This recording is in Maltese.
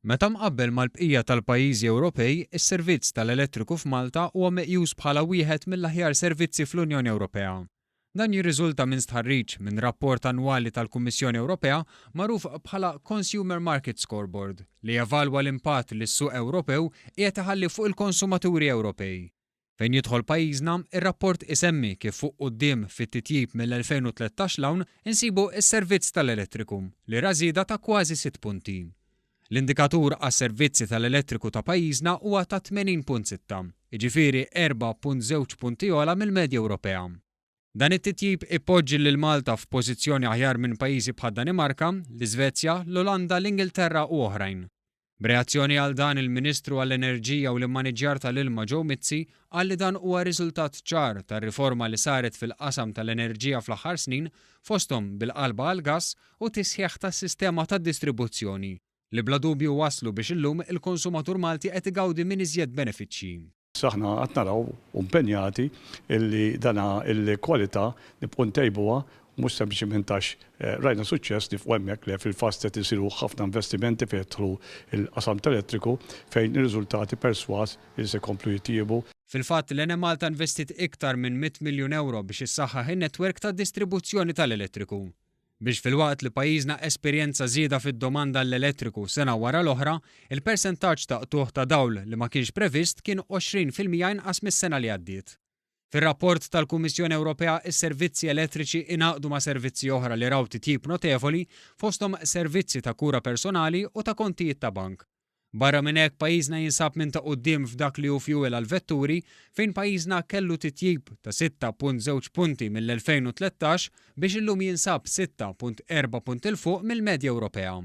Meta mqabbel mal-bqija tal-pajjiżi Ewropej, is-servizz tal-elettriku f'Malta huwa meqjus bħala wieħed mill-aħjar servizzi fl-Unjoni Ewropea. Dan jirriżulta minn stħarriġ minn rapport annwali tal-Kummissjoni Ewropea magħruf bħala Consumer Market Scoreboard li jevalwa l-impatt li s-suq Ewropew qiegħed iħalli fuq il-konsumaturi Ewropej. Fejn jidħol pajjiżna, ir-rapport isemmi kif fuq quddiem fit-titjib mill-2013 'l hawn insibu s-servizz tal-elettriku, li ra żieda ta' kważi sitt punti. L-indikatur għas-servizzi tal-elettriku ta' pajjiżna huwa ta' 80.6, jiġifieri 4.żewġ punti ogħla mill-medja Ewropea. Dan it-titjib ipoġġi lil Malta f'pożizzjoni aħjar minn pajjiżi bħad-Danimarka, l-Iżvezja, l-Olanda, l-Ingilterra u oħrajn. B'reazzjoni għal dan il-Ministru għall-Enerġija u l-Immaniġġjar tal-Ilma Joe Mizzi qal li dan huwa riżultat ċar tar-riforma li saret fil-qasam tal-enerġija fl-aħħar snin fosthom bil-qalba għall-gass u tisħiħ tas-sistema tad-distribuzzjoni li bla dubju wasslu biex illum il-konsumatur Malti qed igawdi minn iżjed benefiċċji. Aħna qed naraw u mpenjati illi dana il-kwalità nibqgħu ntejbuha u mhux sempliċement għax rajna suċċess nifqu hemmhekk, le fil-fatt qed isiru ħafna investimenti fejn jidħlu l-qasam tal-elettriku fejn ir-riżultati persważ li se jkomplu jitjiebu. Fil-fatt, l-Enemalta investiet iktar minn 100 miljun ewro biex issaħħaħ in-netwerk tad-distribuzzjoni tal-elettriku. Biex filwaqt li pajjiżna esperjenza żieda fid-domanda għall-elettriku sena wara l-oħra, il-persentaġġ ta' qtugħ ta' dawl li ma kienx previst kien 20% inqas mis-sena li għaddiet. Fir-rapport tal-Kummissjoni Ewropea is-servizzi elettriċi ingħaqdu ma' servizzi oħra li raw titjib notevoli, fosthom servizzi ta' kura personali u ta' kontijiet ta' bank. Barra minn hekk pajjiżna jinsab minn ta' quddiem f'dak li hu fjuwil għall-vetturi fejn pajjiżna kellu titjib ta' 6.2 punti mill-2013 biex illum jinsab 6.4 punti 'l fuq mill-medja Ewropea.